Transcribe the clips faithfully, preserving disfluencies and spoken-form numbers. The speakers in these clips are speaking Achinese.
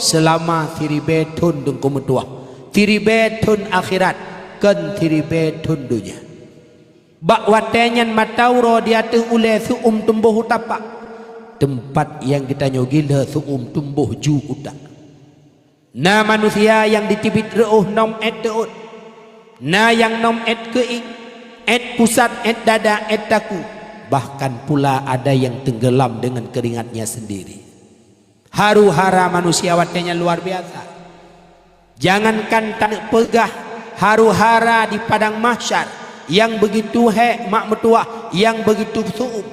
seulama siribée thon teungku meutuwah, siribée thon akhirat, kon siribée thon donya. Bak watée nyan mata uroe di ateueh ulée seuuem tumbôh u tapak, teumpat nyang geutanyoe gilhée seuuem tumbôh ju utak. Na manusia nyang jiteubiet reuôh nöm ét teuôt, na nyang nöm ét keuieng, ét pusat, ét dada, ét takue, bahkan pula ada nyang teunggeulam deungon keuringatnya seundiri. Haru-hara manusia watée nyan luar biasa. Jangankan taneuk peugah haru-hara di padang mahsyar nyang beugitu hék mak meutuwah, nyang beugitu seuuem,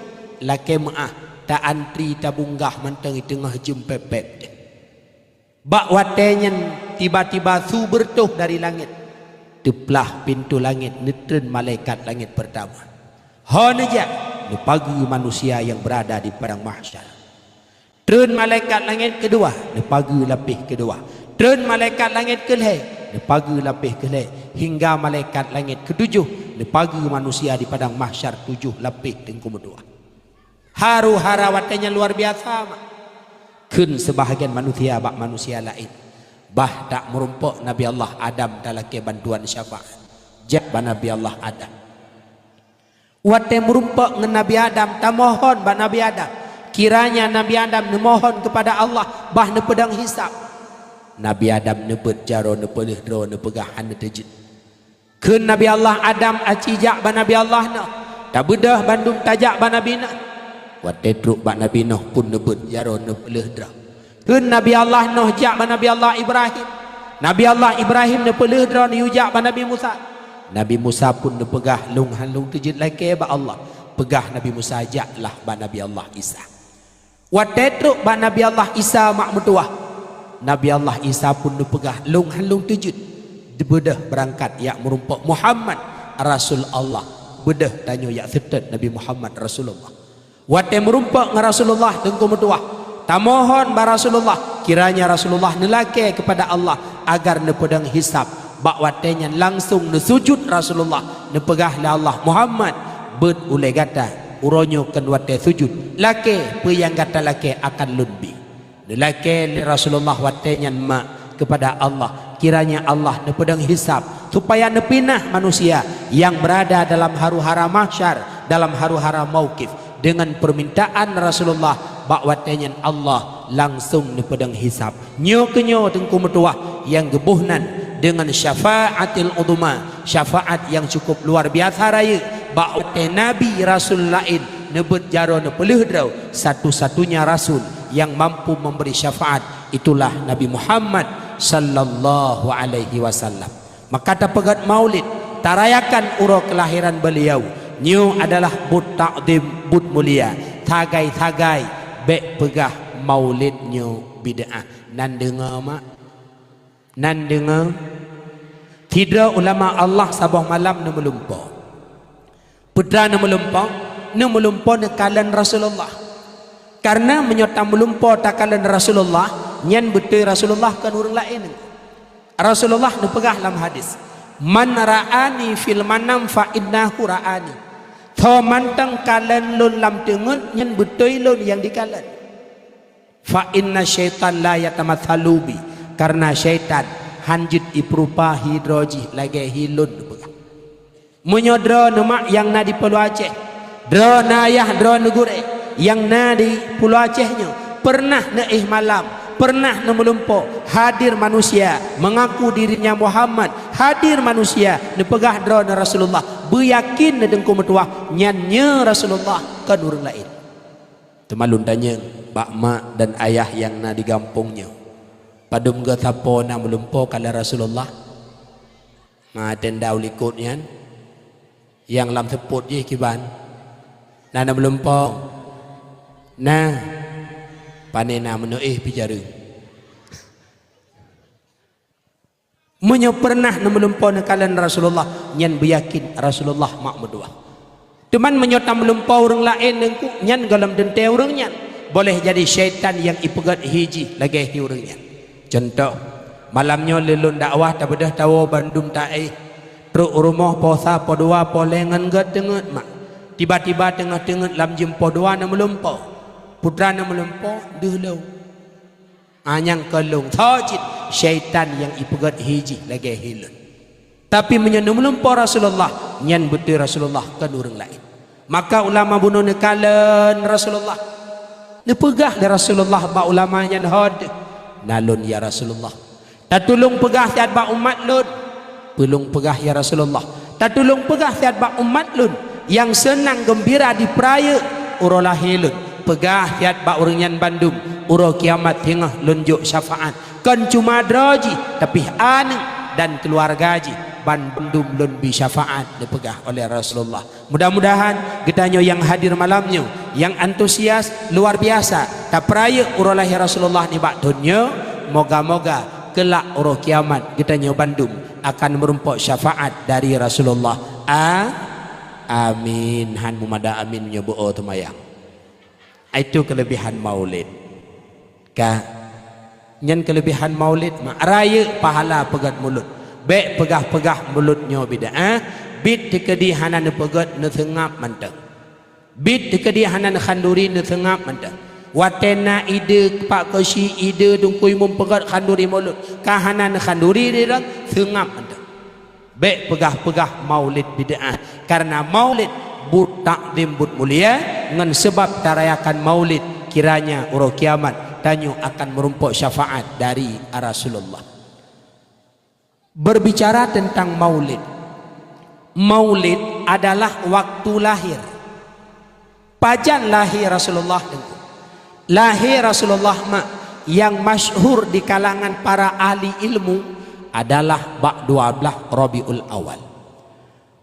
lakée meuáh ta-antri tabunggah mantong di teungoh jeuem pép-pép. Bak watée nyan tiba-tiba su beureutoh dari langét, teuplah pintoe langét, neutreun malaikat langét peurtama. Ho neujak, neupageue manusia nyang beurada di padang mahsyar. Treun malaikat langét keudua, neupageue lapéh keudua. Treun malaikat langét keulhée, neupageue lapéh keulhée, hingga malaikat langét keutujoh neupageue manusia di padang mahsyar tujoh lapéh teungku meutuwah. Haru-hara watée nyan luar biasa mak. Kheun seubahagian manusia bak manusia laén, bah dak meurumpok Nabi Allah Adam talakée bantuan syafaat. Jak bak Nabi Allah Adam. Watée meurumpok ngon Nabi Adam, tamohon bak Nabi Adam. Kiranya Nabi Adam neumohon keupada Allah bah neupeudong hisab. Nabi Adam neubeuet jaroe neupeuleueh droe neupeugah hana teujeuet. Kheun Nabi Allah Adam aci jak bak Nabi Allah Nuh, tabeudôh bandum tajak bak Nabi Nuh. Watée trok bak Nabi Nuh pun neubeuet jaroe neupeuleueh droe. Kheun Nabi Allah Nuh jak bak Nabi Allah Ibrahim. Nabi Allah Ibrahim neupeuleueh droe neuyue jak bak Nabi Musa. Nabi Musa pun neupeugah lôn hán lôn teujeuet lakée bak Allah. Peugah Nabi Musa jaklah bak Nabi Allah Isa. Watée trok bak Nabi Allah Isa mak meutuwah, Nabi Allah Isa pun neupeugah lôn hán lôn teujeuet. Beudôh beurangkat jak meurumpok Muhammad Rasul Allah. Beudôh tanyoe jak seutôt Nabi Muhammad Rasulullah. Watée meurumpok ngon Rasulullah teungku meutuwah, tamohon bak Rasulullah kiranya Rasulullah neulakée keupada Allah agar neupeudong hisab. Bak watée nyan langsong neusujut Rasulullah, neupeugah lé Allah, "Muhammad, beuet ulée gata, uroe nyoe kon watée sujut. Lakée peue nyang gata lakée akan lôn bi." Neulakée lé Rasulullah watée nyan mak keupada Allah, kiranya Allah neupeudong hisab supaya neupinah manusia nyang beurada dalam haru-hara mahsyar, dalam haru-hara mauqif. Deungon peurmintaan Rasulullah, bak watée nyan Allah langsong neupeudong hisab. Nyoe keunyoe teungku meutuwah nyang geuboh nan deungon syafaatil udhma, syafaat nyang cukup luar biasa rayeuk. Bak watée nabi rasul laén neubeuet jaroe neupeuleueh droe, satu-satunya rasul nyang mampu memberi syafaat itulah Nabi Muhammad sallallahu alaihi wasallam. Maka tapeugét maulid, tarayakan uroe keulahiran beuliau. Nyoe adalah buet takzim, buet mulia. Sagai-sagai bék peugah maulid nyoe bid'ah. Nan deungoe mak? Nan deungoe? Sidroe ulama Allah saboh malam neumeulumpo. Peue teuma neumeulumpo? Neumeulumpo neukalon Rasulullah. Kareuna meunyoe tameulumpo takalon Rasulullah, nyan beutôi Rasulullah kon ureuëng laén. Rasulullah neupeugah lam hadis, "Man ra'ani fil manam fa innahu ra'ani." Soe mantong kalon lôn lam teungeut, nyan beutôi lôn nyang dikalon. "Fa inna syaitan la yatamatsalu bi," kareuna syaitan hán jeuet jipeurupa hi droe jih lagée hi lôn neupeugah. Meunyoe droeneuh mak nyang na di Pulo Aceh, droeneuh ayah droeneuh gurée nyang na di Pulo Aceh nyoe, peureunah neuéh malam, peureunah neumeulumpo, hadir manusia mengaku dirinya Muhammad, hadir manusia neupeugah droeneuh Rasulullah, beuyakén neuh teungku meutuwah, nyan nyoe Rasulullah, kon ureuëng laén. Teuma lôn tanyong bak mak dan ayah nyang na di gampông nyoe, padub geusapo na meulumpo kalon Rasulullah? Ma tenda u likot nyan, nyang lam seupôt jih kiban, na, na meulumpo? Na. Pane na meunoe pih jareueng. Meunyoe peureunah neumeulumpo neukalon Rasulullah, nyan beuyakén Rasulullah mak meutuwah. Teuma meunyoe tameulumpo ureuëng laén teungku, nyan gohlom teuntée ureuëng nyan. Boleh jadi syaitan nyang ipeugét hi jih lagée hi ureuëng nyan. Cuntoh, malam nyoe lé lôn dakwah tabeudôh tawoe bandum taéh. Trok u rumoh poh sa, poh dua, poh lhée ngon gét teungeut mak. Tiba-tiba teungoh teungeut lam jeuem poh dua neumeulumpo. Peue teuma neumeulumpo, deuh lom. Ah, nyang kon lôn, soe cit? Syaitan nyang ipeugét hi jih lagée hi lôn. Tapi meunyoe neumeulimpôh Rasulullah, nyan beutôi Rasulullah, kon ureuëng laén. Maka ulama bunoe neukalon Rasulullah. Neupeugah lé Rasulullah bak ulama nyan, "Ho deuh, na lôn ya Rasulullah. Tatulông peugah siat bak umat lôn." "Peulông peugah ya Rasulullah." "Tatulông peugah siat bak umat lôn nyang seunang geumbira dipeurayeuk uroe lahé lôn. Peugah siat bak ureuëng nyan bandum, uroe kiamat singoh lôn jok syafaat. Kon cuma droe jih, tapi aneuëk dan keuluwarga jih bandum lôn bi syafaat," neupeugah oleh Rasulullah. Mudah-mudahan geutanyoe nyang hadir malam nyoe, nyang antusias luar biasa tapeurayeuk uroe lahé Rasulullah nibak thon nyoe, moga-moga keulak uroe kiamat geutanyoe bandum akan meurumpok syafaat dari Rasulullah. A-, amin. Han meumada amin meunyoe beu-o teumayang. Itu keulebihan Maulid. Ka. Nyan keulebihan Maulid, mak rayeuk pahala peugét mulod. Bék peugah-peugah mulod nyoe bid'ah, bit teukeudi hana neupeugét, neuseungab mantong. Bit teukeudi hana neukhanduri, neuseungab mantong. Watée na ide pak kosi, ide teungku imum peugét khanduri mulod, ka hana neukhanduri di dalam, seungab mantong. Bék peugah-peugah Maulid bid'ah, kareuna Maulid buet takzim, buet mulia, ngon seubab tarayakan Maulid, kiranya uroe kiamat tanyoe akan meurumpok syafaat dari Rasulullah. Berbicara tentang Maulid, Maulid adalah waktu lahir. Pajan lahé Rasulullah, Teungku? Lahé Rasulullah mak, nyang masyhur di kalangan para ahli ilmu adalah bak dua blaih Rabiul Awal.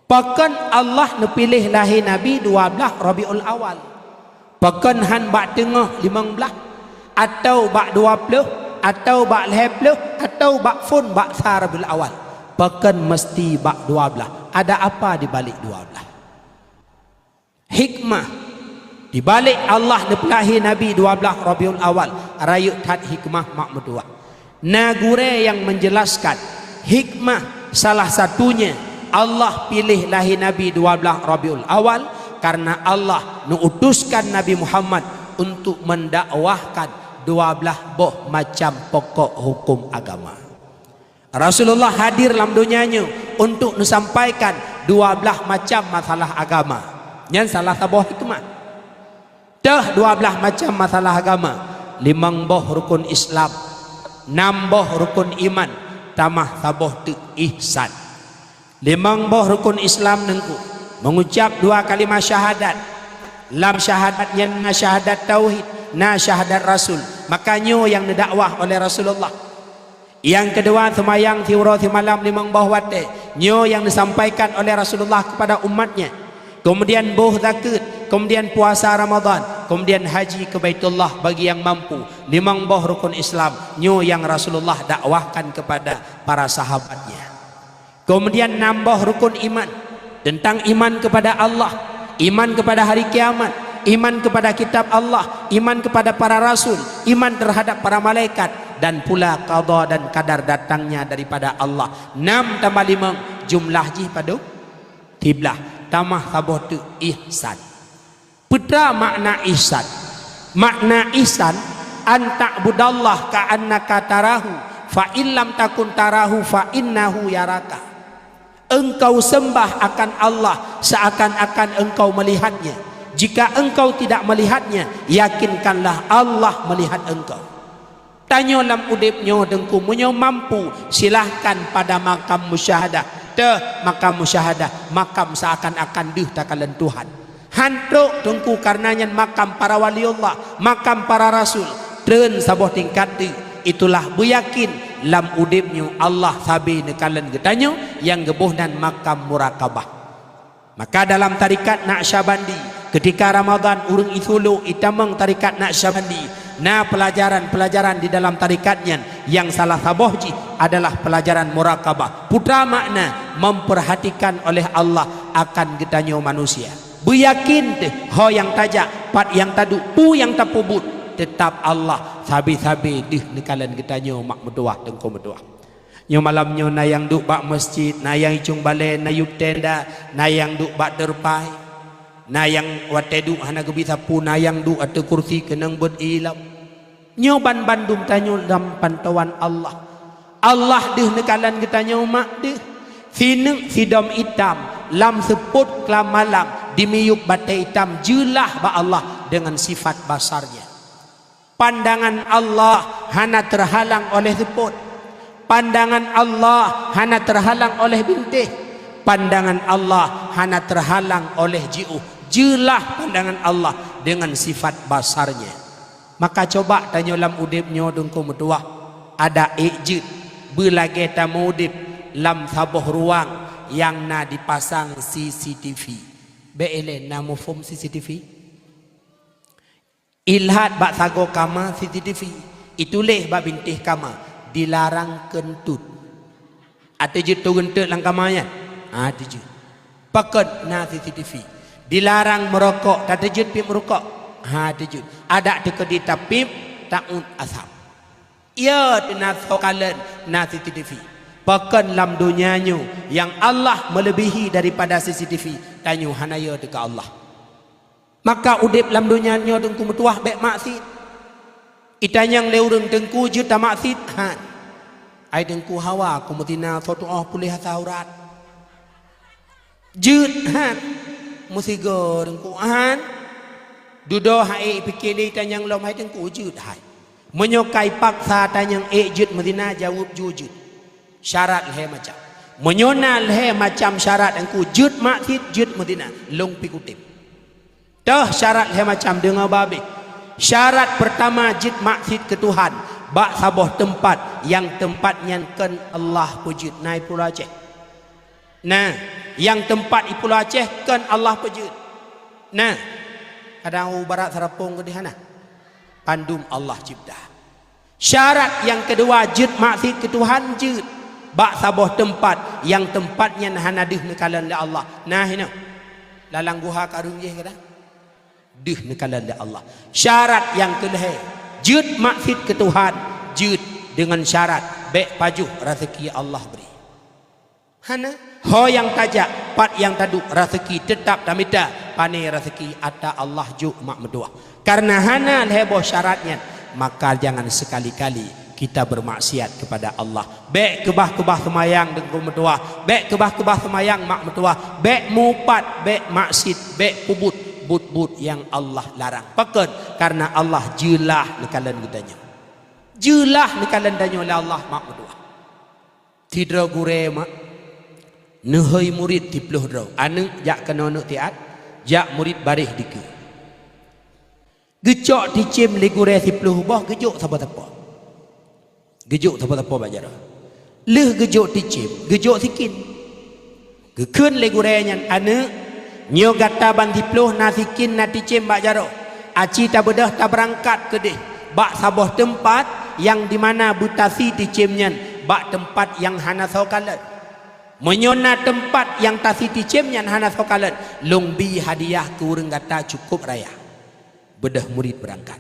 Pakon Allah neupiléh lahé Nabi dua blaih Rabiul Awal? Pakon han bak teungoh limong blaih, atau bak dua ploh, atau bak lhée ploh, atau bak phon bak sa Rabiul Awal? Pakon meusti bak dua blaih? Ada apa di balik dua blaih? Hikmah di balik Allah neupeulahé Nabi dua blaih Rabiul Awal, rayeuk that hikmah mak meutuwah. Na gurée nyang menjelaskan hikmah salah satunya Allah piléh lahé Nabi dua blaih Rabiul Awal, kareuna Allah neuutuskan Nabi Muhammad untuk mendakwahkan dua blaih boh macam pokok hukum agama. Rasulullah hadir lam donya nyoe untuk neusampaikan dua blaih macam masalah agama. Nyan salah saboh hikmah. Teuh dua blaih macam masalah agama, limong boh rukun Islam, nam boh rukun iman, tamah saboh teuk ihsan. Limong boh rukun Islam, Teungku, mengucap dua kalimah syahadat. Lam syahadat nyan na syahadat tauhid, na syahadat rasul. Maka nyoe nyang neudakwah oleh Rasulullah. Nyang keudua, seumayang siuroe simalam limong boh watée. Nyoe nyang disampaikan oleh Rasulullah kepada umatnya. Kemudian boh zakeuet, kemudian puasa Ramadan, kemudian haji ke Baitullah bagi yang mampu. Limong boh rukun Islam, nyoe nyang Rasulullah dakwahkan kepada para sahabatnya. Kemudian nam boh rukun iman, tentang iman kepada Allah, iman kepada hari kiamat, iman kepada kitab Allah, iman kepada para rasul, iman terhadap para malaikat, dan pula qada dan qadar datangnya daripada Allah. Nam tambah limong, jumlah jih padub? Siblaih, tamah saboh teuk, ihsan. Peue makna ihsan? Makna ihsan, an ta'budallaha ka'annaka tarahu, fa in lam takun tarahu fa innahu yaraka. Engkau sembah akan Allah seakan-akan engkau melihat-Nya. Jika engkau tidak melihat-Nya, yakinkanlah Allah melihat engkau. Tanyoe lam udeb nyoe, Teungku, meunyoe mampu, silahkan pada makam musyahadah. Teuh makam musyahadah, makam seakan-akan deuh takalon Tuhan. Han trok, Teungku, kareuna nyan makam para waliullah, makam para rasul. Treun saboh tingkat teuk, itulah beuyakin lam udeb nyoe Allah sabe neukalon geutanyoe, nyang geuboh nan makam murakabah. Maka dalam tarekat Naqsyabandi, keutika Ramadan ureuëng isulok itamong tarekat Naqsyabandi, na peulajaran-peulajaran di dalam tarekat nyan, nyang salah saboh jih adalah peulajaran murakabah. Peue makna? Memperhatikan oleh Allah akan geutanyoe manusia. Beuyakin teuh ho nyang tajak, pat nyang taduek, peue nyang tapeubuet, teutap Allah sabe-sabe deuh neukalon geutanyoe mak meutuwah, Teungku meutuwah. Nyoe malam nyoe na nyang duek bak meuseujid, na nyang icong balée, na yub tenda, na nyang duek bak teureupai, na nyang watée duek hana geubi sapeue, na nyang duek ateueh kursi keunong beuet ilom. Nyoe ban bandum tanyoe lam pantauan Allah. Allah deuh neukalon geutanyoe mak deuh. Sineuk sidom itam lam seupôt klam malam dimiyueb batée itam jeulaih bak Allah deungon sifat basar-Nya. Pandangan Allah hana teuhalang oleh seupôt. Pandangan Allah hana teuhalang oleh bintéh. Pandangan Allah hana teuhalang oleh jiôh. Jeulaih pandangan Allah deungon sifat basar-Nya. Maka coba tanyoe lam udeb nyoe Teungku meutuwah, adak ék jeuet beulagée tameuudeb lam saboh ruang nyang na dipasang C C T V. Bék ilée na muphom C C T V. Ilhat bak sagoe kama C C T V, ituléh bak bintéh kama, "Dilarang keuntut." Até jeuet teugeunteuk lam kama nyan? Ha, teujeuet. Pakon na C C T V. "Dilarang meurokok," tateujeuet piep meurokok? Ha, teujeuet. Adak teukeudi tapiep, taôt asap. Iya teunasoe kalon na C C T V. Pakon lam donya nyoe nyang Allah meuleubihi daripada C C T V, tanyoe hana yo teuka Allah. Maka udeb lam donya nyoe Teungku meutuwah bék maksiet. Itanyong lé ureuëng, "Teungku, jeuet tamaksiet?" "Han." "Ai Teungku, hawa ku meuzina soe tuoh puléh asa urat." "Jeuet?" "Han." "Meusigoe Teungku?" "Han." Dudoe hai pike lé itanyong lom, "Hai Teungku, jeuet hai?" Meunyoe kai paksa tanyong ék jeuet meuzina, jaweueb ju jeuet. Syarat lhée macam. Meunyoe na lhée macam syarat Teungku, jeuet maksiet, jeuet meuzina, lôn pi kutem. Toh syarat lhée macam, deungoe babeh. Syarat peurtama jeuet maksiet keu Tuhan bak saboh teumpat nyang teumpat nyan kon Allah peujeuet, na i Pulo Aceh. Nah, nyang teumpat i Pulo Aceh kon Allah peujeuet. Nah, kadang u barat Sarapong keudeh hana. Bandum Allah cipta. Syarat nyang keudua jeuet maksiet keu Tuhan jeuet bak saboh teumpat nyang teumpat nyan hana deuh neukalon lé Allah. Nah, inoe. Lam guha kareueng jih kadang deuh neukalon lé Allah. Syarat nyang keulhée jeuet maksiet keu Tuhan jeuet deungon syarat bék pajoh raseuki Allah bri. Hana. Ho nyang tajak, pat nyang taduek, raseuki teutab tamita, pané raseuki ata Allah jok mak meutuwah. Kareuna hana lhée boh syarat nyan, maka jangan sekali-kali kita bermaksiat kepada Allah. Bék keubah-keubah seumayang Teungku meutuwah, bék keubah-keubah seumayang mak meutuwah, bék mupat, bék maksiet, bék peubuet buet-buet nyang Allah larang. Pakon? Kareuna Allah jeulaih neukalon geutanyoe. Jeulaih neukalon tanyoe lé Allah mak meutuwah. Sidroe gurée mak neuhôi murit siplôh droe, aneuëk jak keunoe neuk siat, jak murit baréh dikeue. Geucok ticém lé gurée siplôh boh geujok sapo-sapo. Geujok sapo-sapo bak jaroe. Lheueh geujok ticém, geujok sikin. Geukheun lé gurée nyan, "Aneuëk, nyoe gata ban siplôh na sikin na ticém bak jaroe. Aci tabeudôh tabeurangkat keudeh bak saboh teumpat nyang dimana beutasi ticém nyan bak teumpat nyang hana soe kalon. Meunyoe na teumpat nyang tasi ticém nyan hana soe kalon, lôn bi hadiah keu ureuëng gata cukôp raya." Beudôh murit beurangkat.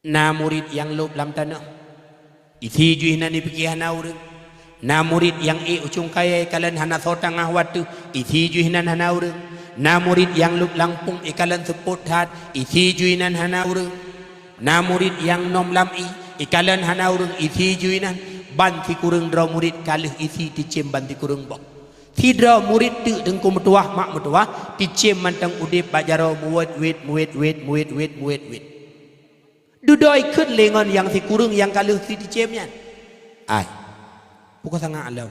Na murit nyang lôb lam tanoh, isi jih nan ipike hana ureuëng. Na murit nyang ék ucung kayée kalon hana soe tangah wateueh, isi jih nan hana ureuëng. Na murit nyang lôb lampông ikalon seupôt that, isi jih nan hana ureuëng. Na murit nyang nom lam ié ikalon hana ureuëng, isi jih nan. Ban sikureueng droe murit ka lheueh isi ticém ban sikureueng boh. Sidroe murit teuk Teungku meutuwah mak meutuwah, ticém mantong udeb bak jaroe muwet-wet, muwet-wet, muwet-wet, muwet-wet. Dudoe kheun lé ngon nyang sikureueng nyang ka lheueh si ticém nyan, "Ai, pukon sangat lom.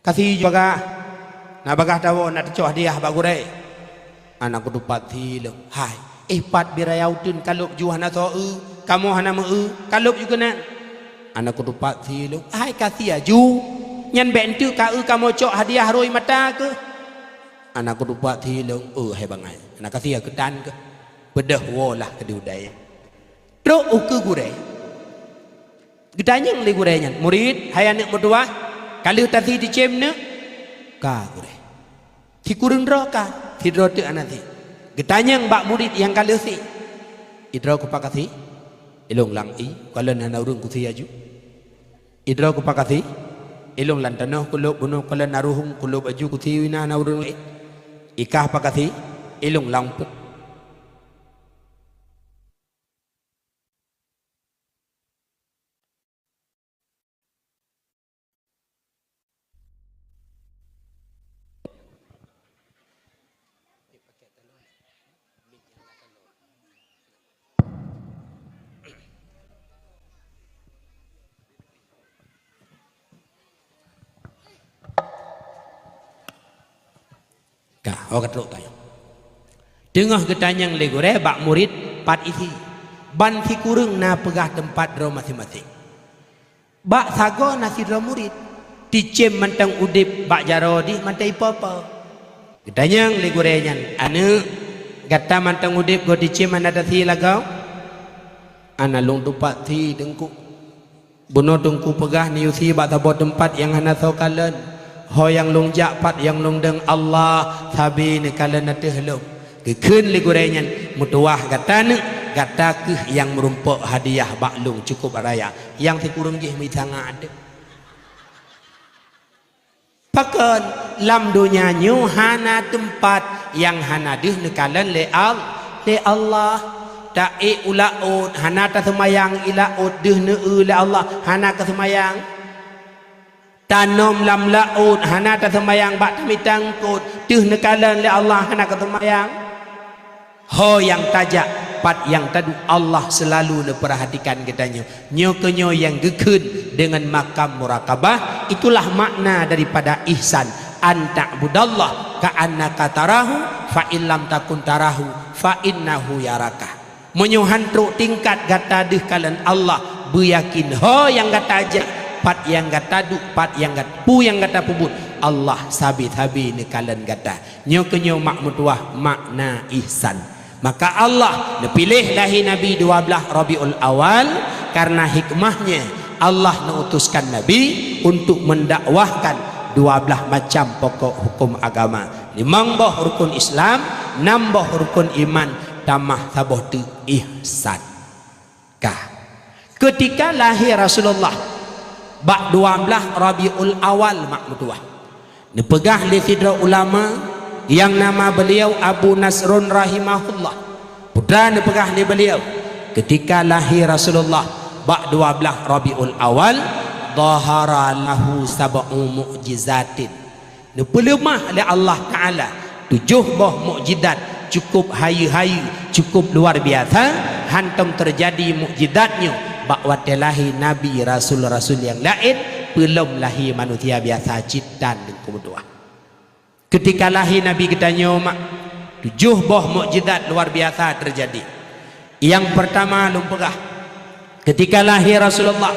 Kasi bagah, na bagah tawoe na teucok hadiah bak gurée." Hana kutupat si lôn. "Hai, éh pat biraya uteuen kalôb ju hana soe eu, kamoe hana meu eu, kalôb ju keunan." Hana kutupat si lôn. "Hai, kasi aju, nyan bék enteuk ka eu kamoe cok hadiah rhoi mata keuh." Hana kutupat si lôn. "Oh, hai bangai, hana kasi keutan keuh." Beudôh woe lah keudeh u dayah. Trok ukeue gurée. Geutanyong lé gurée nyan, "Murit, hai aneuëk meutuwah, ka lheueh tasi ticém neuk?" "Ka, gurée." Sikureueng droe ka, sidroe teuk hana si. Geutanyong bak murit nyang ka lheueh si, "Idroe kupat kasi?" "Ilôn lam ié, kalon hana ureuëng kusi aju." "Idroe kupat kasi?" "Ilôn lam tanoh kulôb bunoe, kalon na ruhueng kulôb aju kusi inan hana ureuëng laén." "Ikah pat kasi?" "Ilôn lampông." Awak ka trok tanyong. Teungoh geutanyong lé gurée bak murit, pat isi. Ban sikureueng na peugah teumpat droe maséng-maséng. Bak sagoe na sidroe murit, ticém mantong udeb bak jaroe dih mantong ipo-po. Geutanyong lé gurée nyan, "Aneuëk, gata mantong udeb goe ticém hana tasi lagoe?" "Hana lôn tupat si, Teungku." "Bunoe Teungku peugah neuyue si bak saboh teumpat nyang hana soe kalon. Ho nyang lôn jak pat nyang lôn deung Allah sabe neukalon ateueh lôn." Geukheun lé gurée nyan, "Meutuwah gata neuk, gata kheueh nyang meurumpok hadiah bak lôn cukop raya, nyang sikureueng jih meuisangat." Pakon lam donya nyoe hana teumpat nyang hana deuh neukalon lé Al-, lé Allah. Taék u laôt hana taseumayang, i laôt deuh neueu lé Allah, hana kaseumayang. Tanom lam laôt hana taseumayang, bak tamita eungkôt deuh neukalon lé Allah, hana kaseumayang. Ho nyang tajak, pat nyang taduek, Allah seulalu neupeurhatikan geutanyoe. Nyoe keuh nyoe nyang geukheun deungon makam murakabah, itulah makna daripada ihsan, "An ta'budallaha ka'annaka tarahu, fa in lam takun tarahu, fa innahu yaraka." Meunyoe han trok tingkat gata deuh kalon Allah, beuyakin ho nyang gata jak, pat nyang gata duek, pat nyang gat-, peue nyang gata peubuet, Allah sabe-sabe neukalon gata. Nyoe keuh nyoe mak meutuwah makna ihsan. Maka Allah neupiléh lahé Nabi dua blaih Rabiul Awal, kareuna hikmahnya Allah neuutuskan Nabi untuk mendakwahkan dua blaih macam pokok hukum agama, limong boh rukun Islam, nam boh rukun iman, tamah saboh teuk ihsan. Ka. Keutika lahé Rasulullah bak dua blaih Rabiul Awal mak meutuwah, neupeugah lé sidroe ulama nyang nama beliau Abu Nasrun rahimahullah. Peue neupeugah lé beliau, keutika lahé Rasulullah bak dua blaih Rabiul Awal, dhahara lahu sab'u mu'jizatin. Neupeuleumah lé Allah Ta'ala tujoh boh mukjizat cukôp hayeue-hayeue, cukôp luar biasa, hántom teujadi mukjizat nyoe bak watée lahé nabi, rasul-rasul nyang laén, peulom lahé manusia biasa cit tan deungon meutuwah. Keutika lahé Nabi geutanyoe mak, tujoh boh mukjizat luar biasa teujadi. Nyang peurtama lôn peugah, keutika lahé Rasulullah,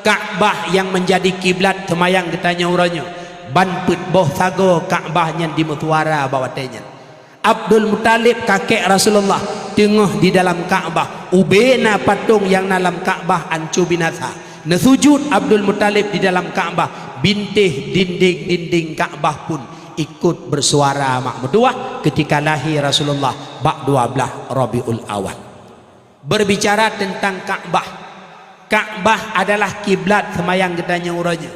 Ka'bah nyang meunjadi kiblat seumayang geutanyoe uroe nyoe, ban peuet boh sagoe Ka'bah nyan jimeusuara bak watée nyan. Abdul Muthalib, kakek Rasulullah, teungoh di dalam Ka'bah. Ubé na patong nyang na lam Ka'bah anco binasa. Neusujut Abdul Muthalib di dalam Ka'bah, bintéh dinding-dinding Ka'bah pun ikot beusuara mak meutuwah keutika lahé Rasulullah bak dua blaih Rabiul Awal. Berbicara teuntang Ka'bah, Ka'bah adalah kiblat seumayang geutanyoe uroe nyoe.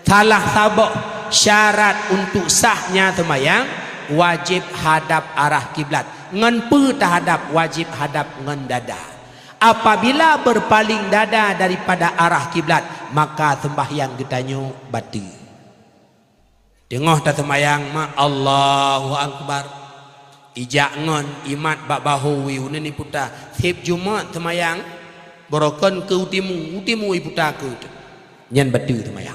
Salah saboh syarat untuk sahnya seumayang, wajéb hadab arah kiblat. Ngon peue tahadab? Wajéb hadab ngon dada. Apabila berpaling dada daripada arah kiblat, maka seumbahyang geutanyoe bateue. Teungoh taseumayang mak, Allahu Akbar. Ijak ngon imat bak bahô, uneuen iputa. Seb Jumat seumayang, barokon keu u timu, u timu iputa keu. Nyan bateue seumayang.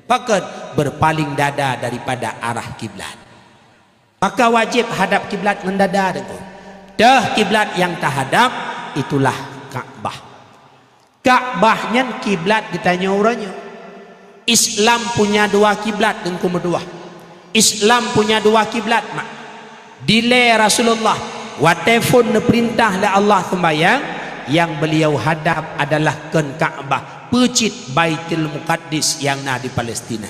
Pakon? Berpaling dada daripada arah kiblat. Maka wajéb hadab kiblat ngon dada deungon. Teuh kiblat nyang tahadab, itulah Ka'bah. Ka'bah nyan kiblat geutanyoe uroe nyoe. Islam punya dua kiblat, Teungku meutuwah. Islam punya dua kiblat mak. Dilée Rasulullah, watée phon neupeurintah lé Allah seumbahyang, nyang beliau hadab adalah kon Ka'bah, peucit Baitul Muqaddas nyang na di Palestina.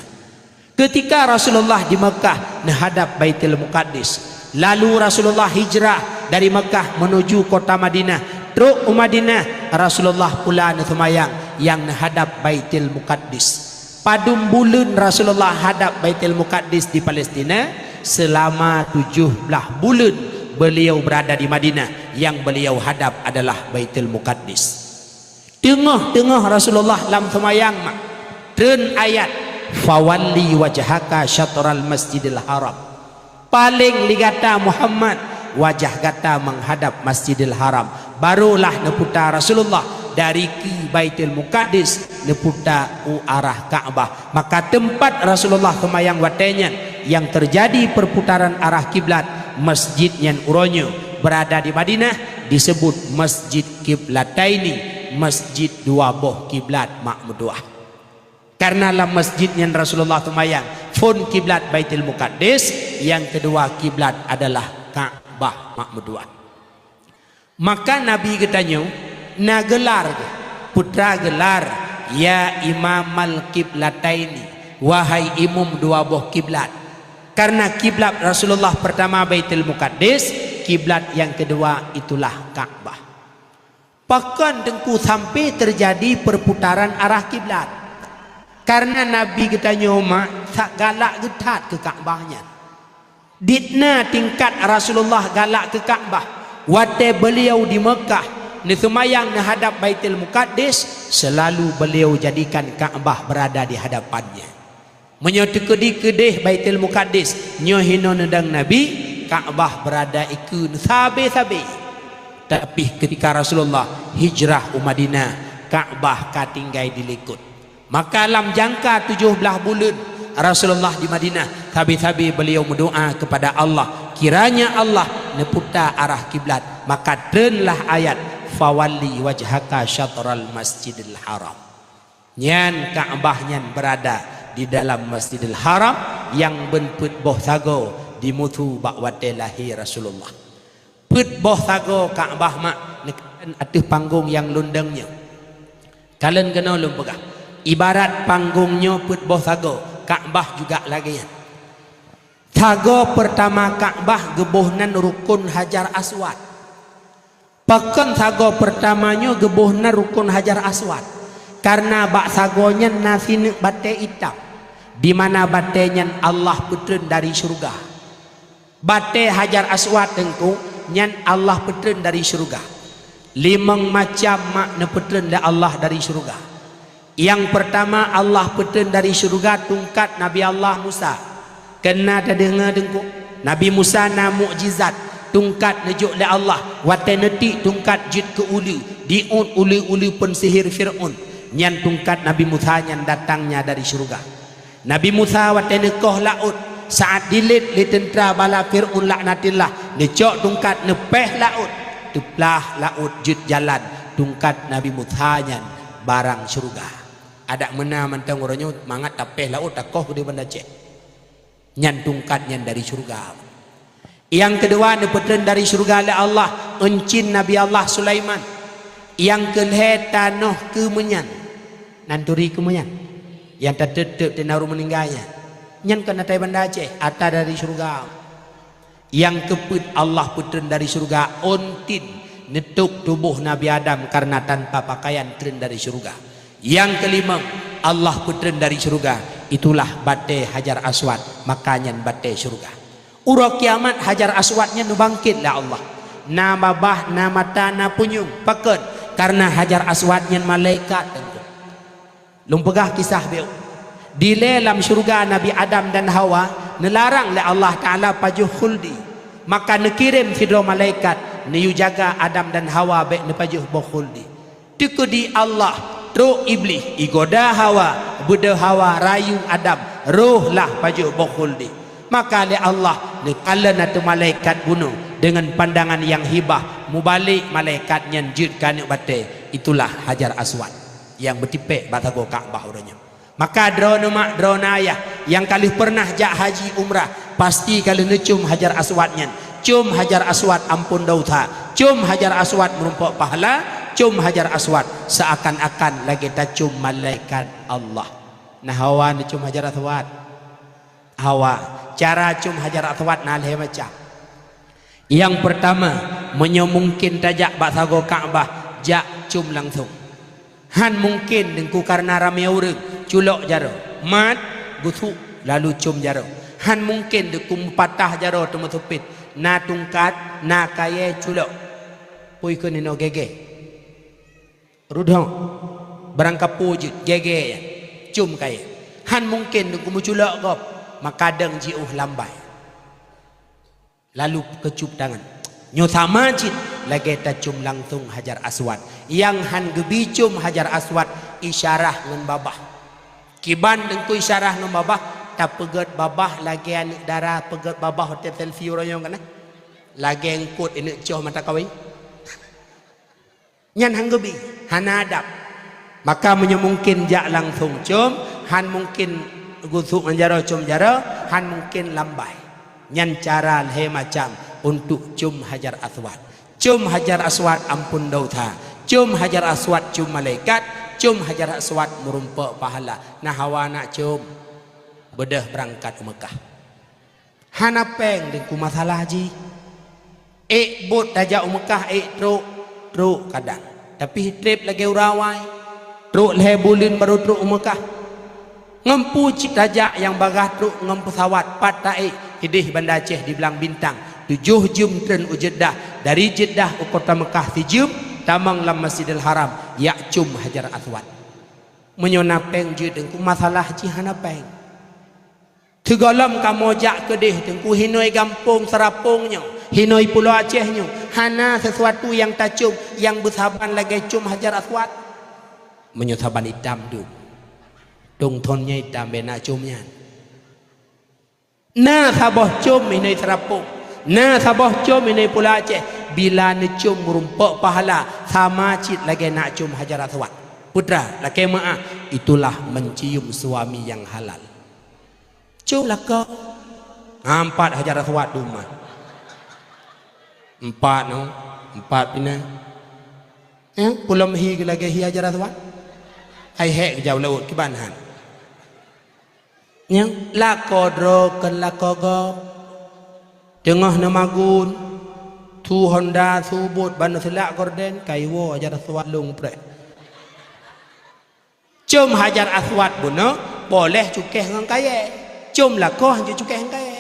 Keutika Rasulullah di Meukah neuhadab Baitul Muqaddas, lalu Rasulullah hijrah dari Meukah meunuju kota Madinah, trok u Madinah, Rasulullah pula neuseumayang nyang neuhadab Baitul Muqaddas. Padum buleuen Rasulullah hadab Baitul Muqaddas di Palestina? Seulama tujoh blaih buleuen beliau berada di Madinah, nyang beliau hadab adalah Baitul Muqaddas. Teungoh-teungoh Rasulullah lam seumayang mak, treun ayat, "Fawalli wajhaka syatral Masjidil Haram." Paleng lé gata Muhammad, wajah gata meuhadab Masjidil Haram. Barolah neuputa Rasulullah dari keu Baitul Muqaddas neuputa u arah Ka'bah. Maka teumpat Rasulullah seumayang watée nyan yang terjadi perputaran arah kiblat, masjid nyan uroe nyoe berada di Madinah, disebut Masjid Kiblataini, masjid dua boh kiblat mak meutuah. Karena lam masjid nyan Rasulullah seumayang, phon kiblat Baitul Muqaddas, yang kedua kiblat adalah Ka'bah mak meutuah. Maka Nabi geutanyoe na geular geuh, peue gelar, "Ya Imamal Kiblataini, wahai imum dua boh kiblat." Karena kiblat Rasulullah pertama Baitul Muqaddas, kiblat yang kedua itulah Ka'bah. Pakon Teungku sampai terjadi perputaran arah kiblat? Karena Nabi geutanyoe mak sa galak geuthat keu Ka'bah nyan. Dit na tingkat Rasulullah galak keu Ka'bah. Watée beliau di Mekah, neuseumayang neuhadab Baitul Muqaddas, selalu beliau jadikan Ka'bah berada di hadapannya. Meunyoe teukeudi keudeh Baitul Muqaddas, nyoe hinoe neudong Nabi, Ka'bah berada ikeue sabe-sabe. Tapi ketika Rasulullah hijrah u Madinah, Ka'bah ka tinggai dilikot. Maka lam jangka tujoh blaih buleuen Rasulullah di Madinah, sabe-sabe beliau meudoa kepada Allah, kiranya Allah neuputa arah kiblat, maka treunlah ayat, "Fawalli wajhaka syatral Masjidil Haram." Nyan Ka'bah nyan berada di dalam Masjidil Haram nyang beunpeuet boh sagoe dimusu bak watée lahé Rasulullah. Peuet boh sagoe Ka'bah mak neukalon ateueh panggong nyang lôn dong nyoe. Kalon keunoe lôn peugah, ibarat panggong nyoe peuet boh sagoe, Ka'bah juga lagée nyan. Sagoe peurtama Ka'bah geuboh nan rukon Hajar Aswad. Pakon sagoe peurtama nyoe geuboh nan rukon Hajar Aswad? Kareuna bak sagoe nyan na sineuk batée itam, di mana batée nyan Allah peutreun dari syeuruga. Batée Hajar Aswad Teungku nyan Allah peutreun dari syeuruga. Limong macam mak neupeutreun lé Allah dari syeuruga. Nyang peurtama Allah peutreun dari syeuruga tungkat Nabi Allah Musa. Keunan tadeungoe Teungku, Nabi Musa na mukjizat, tungkat neujok lé Allah, watée neutiek tungkat jeuet keu uleue, diuet uleue-uleue peun sihir Fir'aun. Nyan tungkat Nabi Musa nyan datangnya dari syeuruga. Nabi Musa watée neukoh laôt, saát dilét lé teuntra bala Fir'aun laknatillah, neucok tungkat neupéh laôt, teuplah laôt jeuet jalan, tungkat Nabi Musa nyan barang syeuruga. Adak meunan mantong uroe nyoe mangat tapéh laôt takoh keudeh Banda Aceh. Nyan tungkat nyan dari syeuruga. Nyang keudua neupeutreun dari syeuruga lé Allah euncin Nabi Allah Sulaiman. Nyang keulhée tanoh keumeunyan. Nan turi keumeunyan. Nyang tateueb-teueb teuna ureuëng meuninggai nyan. Nyan kon atai Banda Aceh, ata dari syeuruga. Nyang keupeuet Allah peutreun dari syeuruga ontin neutôb tuboh Nabi Adam kareuna tanpa pakaian treun dari syeuruga. Nyang keulimong Allah peutreun dari syeuruga, itulah batée Hajar Aswad, maka nyan batée syeuruga. Uroe kiamat Hajar Aswad nyan neubangkét lé Allah. Na babah, na mata, na punyueng. Pakon? Kareuna Hajar Aswad nyan malaikat Teungku. Lôn peugah kisah bék. Dilée lam syeuruga Nabi Adam dan Hawa neularang lé Allah Taala pajoh khuldi. Maka neukirém sidroe malaikat neuyue jaga Adam dan Hawa bék neupajoh boh khuldi. Teukeudi Allah, trok Iblih, igoda Hawa, beudôh Hawa, rayu Adam, roh lah pajoh boh khuldi. Maka lé Allah neukalon ateueh malaikat bunoe deungon pandangan nyang hibah, mubalek malaikat nyan jeuet keu aneuk batée, itulah Hajar Aswad nyang beutipék bak sagoe Ka'bah uroe nyoe. Maka droeneuh mak, droeneuh ayah nyang ka lheueh peureunah jak haji umrah, pasti ka lheueh neucôm Hajar Aswad nyan. Côm Hajar Aswad amphon desya, côm Hajar Aswad meurumpok pahala, côm Hajar Aswad seuakan-akan lagée tacôm malaikat Allah. Na hawa neucôm Hajar Aswad? Hawa. Cara côm Hajar Aswad na lhée macam. Nyang peurtama, meunyoe mungken tajak bak sagoe Ka'bah, jak côm langsong. Han mungken Teungku kareuna ramé ureuëng, culok jaroe, mat, gusuk, lalu côm jaroe. Han mungken Teungku meupatah jaroe teumeuseupet, na tungkat, na kayée, culok. Pui keu ninoe gégée. Rudhong, barang kapo jeuet, gégée nyan, côm kayée. Han mungken Teungku meuculok gob, maka dong jiôh lambai. Lalu keucup tangan. Nyoe sama cit lagée tacôm langsong Hajar Aswad. Nyang han geubi côm Hajar Aswad, isyarah ngon babah. Kiban Teungku isyarah ngon babah, tapeugét babah lagée aneuëk dara peugét babah watée selfie uroe nyoe kana. Lagée eungkot aneuëk coh mata kawé. Nyan han geubi, hana adab. Maka meunyoe mungken jak langsong com, han mungken gusok ngon jaroe com jaroe, han mungken lambai. Nyan cara lhée macam untuk com Hajar Aswad. Com Hajar Aswad amphon dosa. Com Hajar Aswad com malaikat. Com Hajar Aswad meurumpok pahala. Nah hawa nak com. Beudôh beurangkat u Meukah. Hana péng Teungku masalah jih. Ék bot tajak u Meukah, ék trok, trok kadang. Tapi treb lagée urawai. Trok lhée buleuen barô trok u Meukah. Ngon peue cit tajak nyang bagaih trok ngon peusawat, pat taék, idéh Banda Aceh di Blang Bintang. Tujoh jeuem treun u Jeddah, dari Jeddah u kota Meukah sijeuem, tamong lam Masjidil Haram, jak com Hajar Aswad. Meunyoe na péng jeuet Teungku, masalah jih hana péng. Sigohlom kamoe jak keudeh Teungku, hinoe gampông Seurapông nyoe, hinoe Pulo Aceh nyoe, hana sisuatu nyang tacom nyang beusaban lagée com Hajar Aswad. Meunyoe saban itam dum, dong thon nyan itam bena com nyan. Na saboh com hinoe Seurapông, na saboh com hinoe Pulo Aceh, bila neucom meurumpok pahala sama cit lagée nak com Hajar Aswad. Putra, lakée meuáh, itulah mencium suami nyang halal. Cok lakoe. Ha, empat Hajar Aswad dumah. Empat no, empat pina. Eh, pulom hi lagée hi Hajar Aswad. Hai hek geujaweueb laôt kiban han. Nyang lakoe droe kon lakoe gob. Teungoh neumagun, su Honda, su bot, ban neuseulak gorden, kaiwoe Hajar Aswad lông preh. Com Hajar Aswad bunoe, boleh cukéh ngon kayée. Com lakoe hanjeuet cukéh ngon kayée.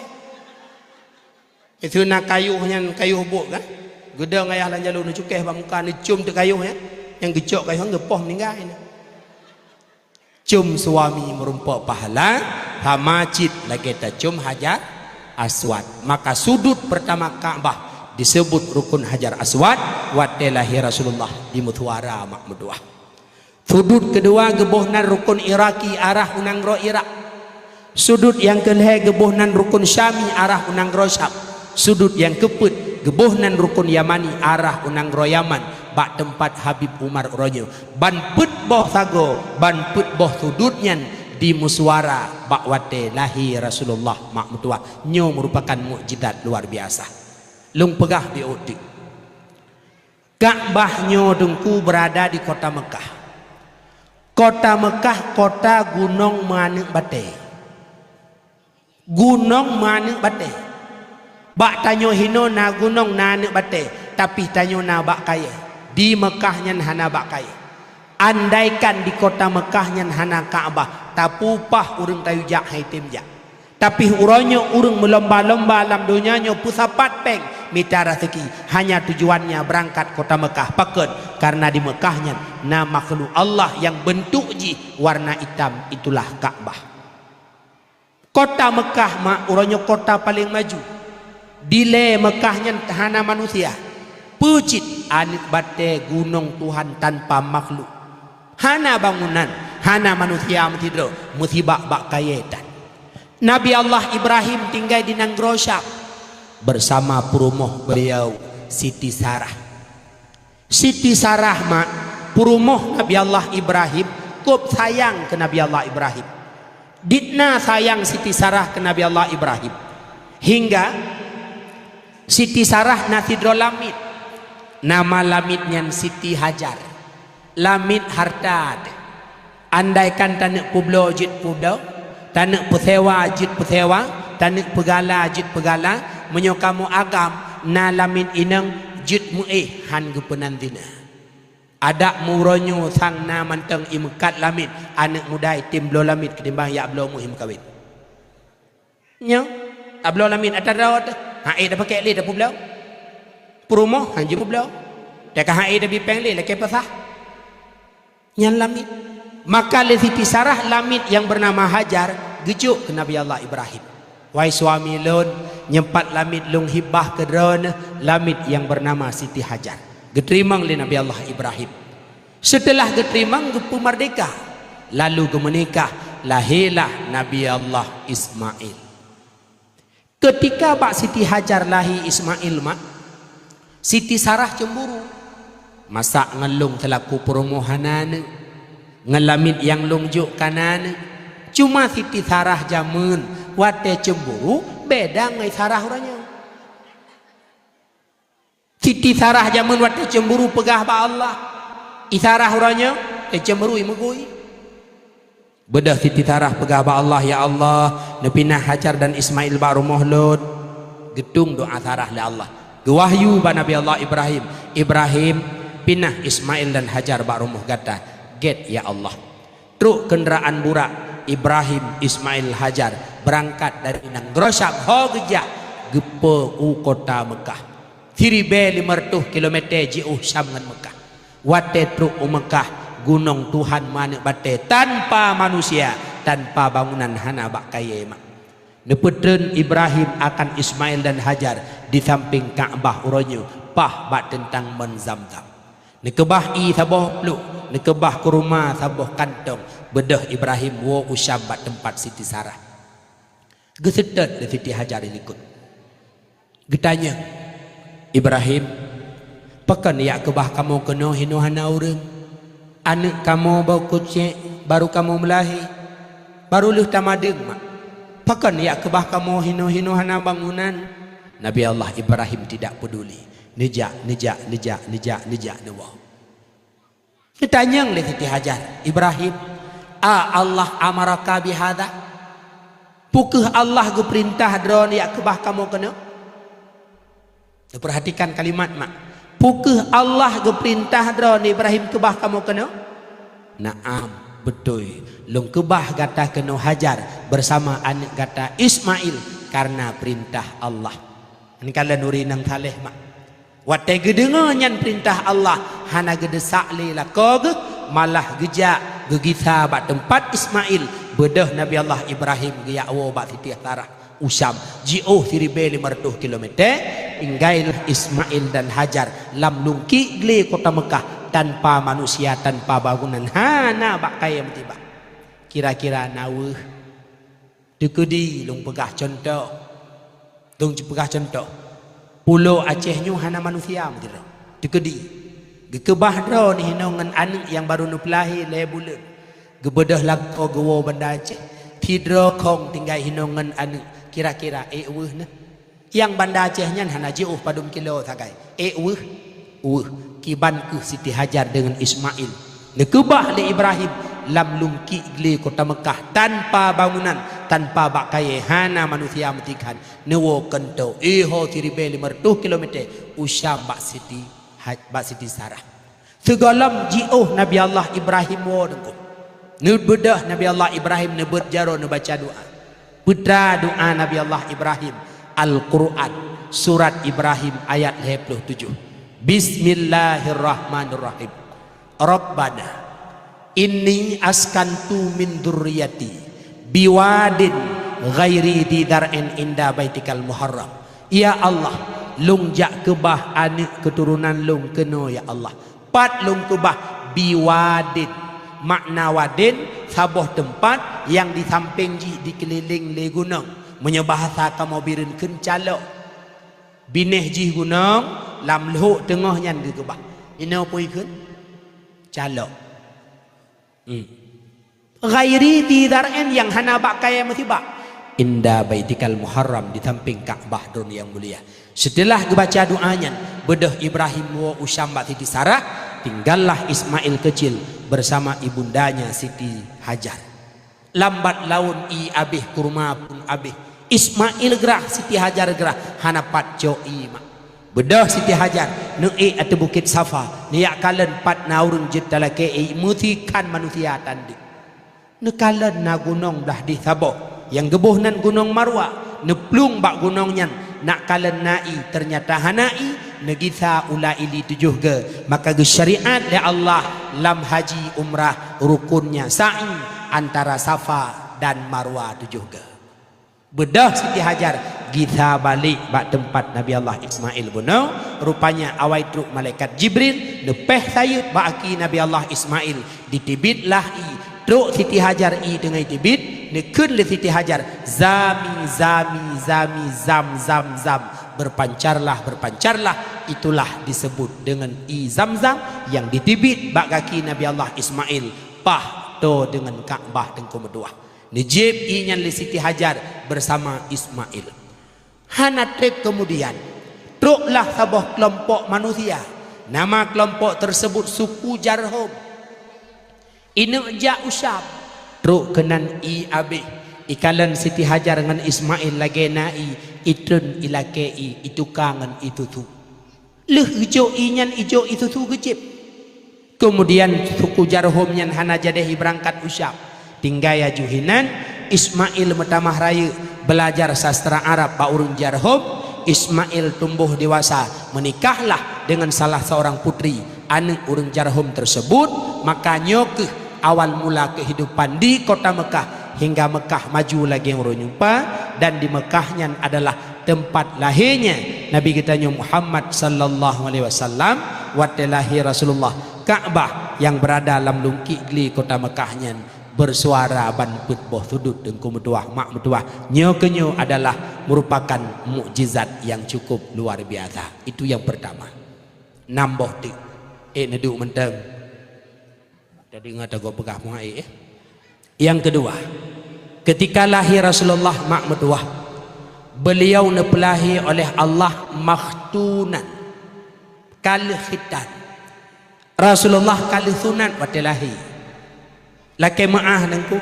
Miseue na kayôh nyan, kayôh bot kan? Geudong ayah lam jalô neucukéh bak muka, neucom teuk kayôh nyan. Nyang geucok kayôh nyan geupoh meuninggai na. Com suami meurumpok pahala, sama cit lagée tacom Hajar Aswad. Maka sudut pertama Ka'bah disebut rukun Hajar Aswad, watée lahé Rasulullah di meusuara mak meutuah. Sudut keudua geuboh nan rukun Iraki arah u nanggroe Irak. Sudut nyang keulhée geuboh nan rukun Syami arah u nanggroe Syam. Sudut nyang keupeuet geuboh nan rukun Yamani arah u nanggroe Yaman, bak teumpat Habib Umar uroe nyoe. Ban peuet boh sagoe, ban peuet boh sudut nyan dimeusuara bak watée lahé Rasulullah mak meutuah. Nyoe meurupakan mukjizat luar biasa. Lôn peugah di ôk teuk. Ka'bah nyoe Teungku beurada di kota Meukah. Kota Meukah kota gunong meuaneuk batée. Gunong meuaneuk batée. Bak tanyoe hinoe na gunong na aneuk batée, tapi tanyoe na bak kayée. Di Meukah nyan hana bak kayée. Andaikan di kota Meukah nyan hana Ka'bah, tapupah ureuëng tayue jak hai tem jak. Tapi uroe nyoe ureuëng meulomba-lomba lam donya nyoe peusapat péng mita raseuki, hanya tujuannya beurangkat kota Meukah. Pakon? Karena di Meukah nyan na makhluk Allah nyang beuntuk jih warna itam, itulah Ka'bah. Kota Meukah mak uroe nyoe kota paleng maju. Dilée Meukah nyan hana manusia. Peue cit aneuk batée gunong Tuhan tanpa makhluk. Hana bangunan, hana manusia meusidroe, meusibak bak kayée tan. Nabi Allah Ibrahim tinggai di nanggroe Syam bersama peurumoh beliau Siti Sarah. Siti Sarah mak, peurumoh Nabi Allah Ibrahim, kôb sayang keu Nabi Allah Ibrahim. Ditna sayang Siti Sarah keu Nabi Allah Ibrahim, hingga Siti Sarah na sidroe lamiet. Nama lamiet nyan Siti Hajar. Lamiet harta teuh. Andaikan taneuk peubloe jeuet peubloe, taneuk peusewa jeuet peusewa, taneuk peugala jeuet peugala, meunyoe kamoe agam na lamiet inong jeuet meuéh han geupeunan zina. Adak meuuroe nyoe sang na mantong imeukat lamiet, aneuk muda item bloe lamiet keutimbang jak bloe meuh imeukawen. Nyoe, tabloe lamiet atra droe teuh, han ék tapakék lé tapeubloe. Peurumoh han jeuet peubloe. Teuka han ék tabi péng lé lakée peusah. Nyan lamiet. Maka lé Siti Sarah lamiet nyang beunama Hajar geujok keu Nabi Allah Ibrahim. Wahai suami lôn, nyoe pat lamiet lôn hibah keu droeneuh, lamiet nyang beunama Siti Hajar. Geuteurimong lé Nabi Allah Ibrahim. Seuteulah geuteurimong geupeumeurdéhka, lalu geumeunikah lahé lah Nabi Allah Ismail. Keutika bak Siti Hajar lahé Ismail, mak, Siti Sarah cemburu. "Masak ngon lôn seulaku peurumoh hana neuk, ngon lamiet nyang lôn jok ka na neuk." Cuma Siti Sarah jameun watée cemburu beda ngon Sarah uroe nyoe. Siti Sarah jameun watée cemburu peugah bak Allah, "I Sarah uroe nyoe, teucemburu i meugui." Beudôh Siti Sarah peugah bak Allah, "Ya Allah, neupinah Hajar dan Ismail bak rumoh lôn." Geutueng doá Sarah lé Allah. Geuwahyu bak Nabi Allah Ibrahim, "Ibrahim, pinah Ismail dan Hajar bak rumoh gata." Gét, ya Allah. Trok keundaraan burak, Ibrahim, Ismail, Hajar beurangkat dari Nanggroe Syam, ho geujak geupeue u kota Meukah. Siribée limong reutôh kilometer jiôh Syam ngon Meukah. Watée trok u Meukah, gunong Tuhan meuaneuk batée tanpa manusia, tanpa bangunan, hana bak kayée mak. Neupeutreun Ibrahim akan Ismail dan Hajar di sampéng Ka'bah uroe nyoe, paih bak teuntang mon Zamzam. Neukeubah ié saboh pluek, neukeubah kurma saboh kantong, beudôh Ibrahim woe u Syam bak teumpat Siti Sarah. Geuseutôt lé Siti Hajar i likot. Geutanyong, "Ibrahim, pakon jak keubah kamoe keunoe hinoe hana ureuëng? Aneuëk kamoe boh kucék barô kamoe meulahé, barô lheueh tamadeueng mak. Pakon jak keubah kamoe hinoe hinoe hana bangunan?" Nabi Allah Ibrahim tidak peduli. Neujak, neujak, neujak, neujak, neujak neuwoe. Geutanyong lé Siti Hajar, "Ibrahim, a Allah amaraka bihadza? Peu kheueh Allah geupeurintah droeneuh jak keubah kamoe keunoe?" Neupeurhatikan kalimat mak. "Peu kheueh Allah geupeurintah droeneuh Ibrahim keubah kamoe keunoe?" "Na'am, beutôi. Lôn keubah gata keunoe Hajar bersama aneuëk gata Ismail kareuna peurintah Allah." Nyan kalon ureuëng nyang saleh mak. Watée geudeungoe nyan peurintah Allah, hana geudeusak lé lakoe geuh, malah geujak geugisa bak teumpat Ismail. Beudôh Nabi Allah Ibrahim geujak woe bak Siti Sarah u Syam, jiôh siribée limong reutôh kilometer, tinggai lah Ismail dan Hajar lam lungkiek glé kota Meukah, tanpa manusia, tanpa bangunan, hana bak kayée meutibak. Kira-kira na weueh. Teukeudi lôn peugah cuntoh. Lôn peugah cuntoh. Pulo Aceh nyoe hana manusia meusidroe. Teukeudi. Geukeubah droeneuh hinoe ngon aneuëk nyang barô neupeulahé lhée buleuen. Geubeudôh lakoe geuwoe Banda Aceh. Sidroe khong tinggai hinoe ngon aneuëk. Kira-kira ék weueh neuh? Nyang Banda Aceh nyan hana jiôh padum kilo sagai. Ék weueh? Weueh. Kiban kheueh Siti Hajar deungon Ismail neukeubah lé Ibrahim lam lungkiek glé kota Meukah, tanpa bangunan, tanpa bak kayée, hana manusia meutikhan, neuwoe keunoe, éh, ho siribée limong reutôh kilometer u Syam bak Siti Haj-, bak Siti Sarah. Sigohlom jiôh Nabi Allah Ibrahim woe teungku. Neubeudôh Nabi Allah Ibrahim neubeuet jaroe neubaca doá. Peue teuma doá Nabi Allah Ibrahim, Al-Quran, surat Ibrahim ayat lhée ploh tujoh. Bismillahirrahmanirrahim. Rabbana inni askantu min dzurriyyati biwadin ghairi dzi dzar'in inda baitikal muharram. Ya Allah, lôn jak keubah aneuëk keuturonan lôn keunoe, ya Allah. Pat lôn keubah? Biwadin. Makna wadin, saboh teumpat nyang di sampéng jih dikeulileng lé gunong. Meunyoe bahasa kamoe Bireuen kheun calok. Binéh jih gunong, lam lhok teungoh nyan geukeubah. Inoe peue kheun? Calok. Hmm. Ghairi dzi dzar'in, nyang hana bak kayée meutibak. Inda baitikal muharram, di sampéng Ka'bah droeneuh nyang mulia. Seuteulah geubaca doá nyan, beudôh Ibrahim woe u Syam bak Siti Sarah, tinggallah Ismail kecil bersama ibundanya Siti Hajar. Lambat laun ié abéh, kurma pun abéh. Ismail grah, Siti Hajar grah, hana pat cok ié mak. Beudôh Siti Hajar neuék ateueh Bukét Safa, neujak kalon pat na ureuëng jeuet talakée ié, meusikhan manusia tan deuek. Neukalon na gunong blah deh saboh, nyang geuboh nan Gunong Marwa. Neuplueng bak gunong nyan, nak kalon na ié, teunyata hana ié, neugisa ula ili tujoh goe. Maka geusyariat lé Allah lam haji umrah rukunnya sa'i antara Safa dan Marwa tujoh goe. Beudôh Siti Hajar gisa balek bak teumpat Nabi Allah Ismail bunoe, rupanya awai trok malaikat Jibril neupéh sayeuet bak aki Nabi Allah Ismail, diteubiet lah ié, Trok Siti Hajar ie teungoh teubiet, neukheun lé Siti Hajar, "Zami, zami, zami, zam, zam, zam. Berpancarlah, berpancarlah." Itulah disebut dengan ie Zamzam nyang diteubiet bak gaki Nabi Allah Ismail, paih toe deungon Ka'bah teungku meutuah. Neujieb ie nyan lé Siti Hajar bersama Ismail. Hana treb keumudian, troklah saboh keulompok manusia. Nama keulompok tersebut suku Jarhum. Ineuk jak u Syam, trok keunan ie abéh. Ikalon Siti Hajar ngon Ismail lagée na ie, itreun ilakée ie, ituka ngon ie tutu. Lheueh geujok ie nyan, ijok ie tutu geujieb. Keumudian suku Jarhum nyan hana jadeh ibeurangkat u Syam. Tinggai aju hinan, Ismail meutamah rayeuk beulajar sastra Arab bak ureuëng Jarhum. Ismail tumboh dewasa, meunikahlah deungon salah seorang putri, aneuëk ureuëng Jarhum tersebut. Maka nyoe kheueh awal mula keuhidupan di kota Meukah, hingga Meukah maju lagée uroe nyoe pa, dan di Meukah nyan adalah teumpat lahirnya Nabi geutanyoe Muhammad sallallahu alaihi wasallam. Watée lahé Rasulullah, Ka'bah nyang beurada lam lungkiek glé kota Meukah nyan beusuara ban peuet boh sudut teungku meutuah, mak meutuah. Nyoe keunyoe adalah meurupakan mukjizat nyang cukup luar biasa. Itu nyang peurtama. Nam boh teuk. Eh, neuduek mantong. Jadi ngat tagoe peugah muha, eh. Yang kedua, ketika lahé Rasulullah, mak meutuah, beliau neupeulahé oleh Allah makhtunan, ka lheueh khitan. Rasulullah ka lheueh sunat watée lahé. Lakée meuáh teungku,